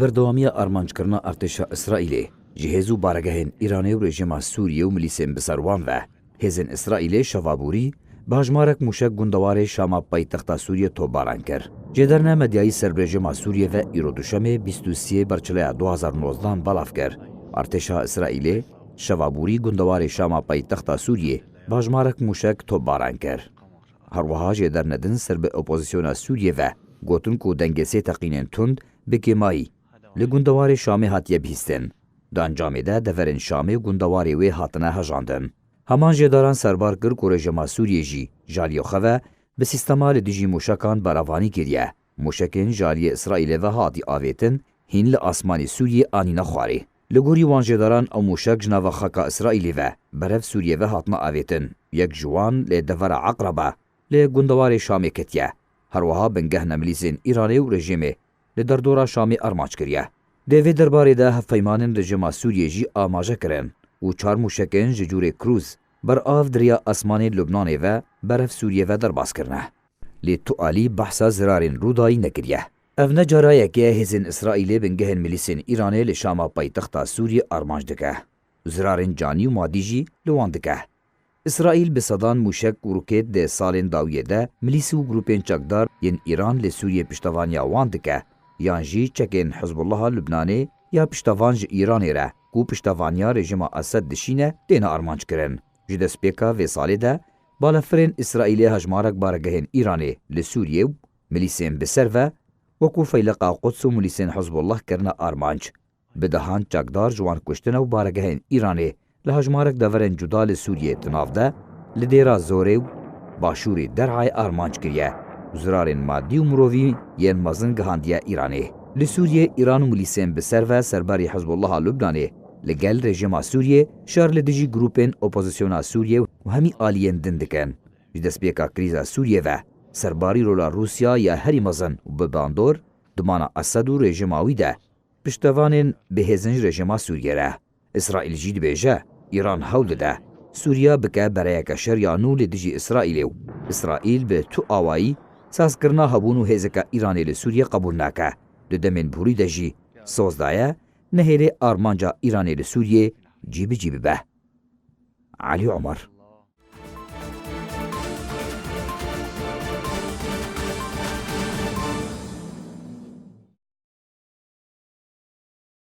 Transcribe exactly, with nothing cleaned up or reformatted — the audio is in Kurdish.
Berdewamiya armanckirina artêşa Îsraîlê ji hêz û baregehên Îranê û rejîma Sûriyê û milîsên bi ser wan ve. Hêzên Îsraîlê şeva borî bi hejmarek mûşek gundewarê Şama paytexta Sûriyê topbaran kir. Jêderine medyayî ser bi rejîma Sûriyê ve îro Duşemê bîst û sê Berçileya du hazar û nozdehan belav kir. Artêşa Îsraîlê şeva borî gundewarê Şama paytexta Sûriyê bi hejmarek mûşek topbaran kir. Her wiha jêderine din ser bi opozisyona Sûriyê ve gotin ku dengê sê teqînên tund bi kêmayî li gundewarê Şamê hatiye bihîstin. Di encamê de deverên Şamê û gundewarê wê hatine hejandin. Heman jêdaran serbar kir ku rejîma Sûriyê jî ji aliyê xwe ve bi sîstema li dijî mûşekan berevanî kiriye. Mûşekên ji aliyê Îsraîlê ve hatî avêtin hîn li asmanê Sûriyê anîne xwarê. Li gorî wan jêdaran ew mûşek ji nava xaka Îsraîlê ve berev Sûriyê ve hatine avêtin. Yek ji wan li devera Eqreba li gundewarê Şamê ketiye. Her wiha bingehne milîsên Îranê û rejîmê li derdora Şamê armanc kiriye. Di vê derbarê de hevpeymanên rejîma Sûriyê jî amaje kirin û çar mûşekên ji cûrê Krûz ber av di riya asmanê Lubnanê ve berev Sûriyê ve derbas kirine. Lê tu alî behsa zirarên Rûdayî nekiriye. Ev ne cara yek e hêzên Îsraîlê bingehên milîsên Îranê li Şama paytexta Sûriyê armanc dike. Zirarên canî û madî jî li wan dike. Îsraîl bi sedan mûşek û rokêt di salên dawiyê de milîs û grûpên çekdar yên Îran li Sûriyê piştevaniya wan dike, yan jî çekên Hizbullaha Lubnanê ya piştevan ji Îranê re ku piştevaniya rejîma Esed dişîne têne armanc kirin. Ji destpêka vê salê de balefirên Îsraîlê hejmarek baregehên Îranê li Sûriyê û milîsên bi ser ve wekû Feyleqa Quds û milîsên Hizbullah kirine armanc. Bi dehan çekdar ji wan kuştine û baregehên Îranê li hejmarek deverên cuda li Sûriyê di nav de li Dêra Zorê û başûrê Der'ayê armanc kiriye û zirarên madî û mirovî yên mezin gihandiye Îranê. Li Sûriyê Îran û milîsên bi ser ve serberî Hizbullaha Lubnanê li gel rejîma Sûriyê şer li dijî grûpên opozisyona Sûriyê û hemî aliyên din dikin. Ji destpêka krîza Sûriyê ve serbarî rola Rûsya ya herî mezin û bi bandor dimana Esed û rejîma wî de piştevanên bihêzin ji rejîma Sûriyê re. Îsraîl jî dibêje, Îran hewl dide Sûriya bike bereyeke şer ya nû li dijî Îsraîlê û Îsraîl bi tu awayî sazkirina hebûn û hêzeke Îranê li Sûriyê qebûl nake. Di demên borî de jî soz daye nehêlê armanca Îranê li Sûriyê cî bi cî bibe. Elî Omer.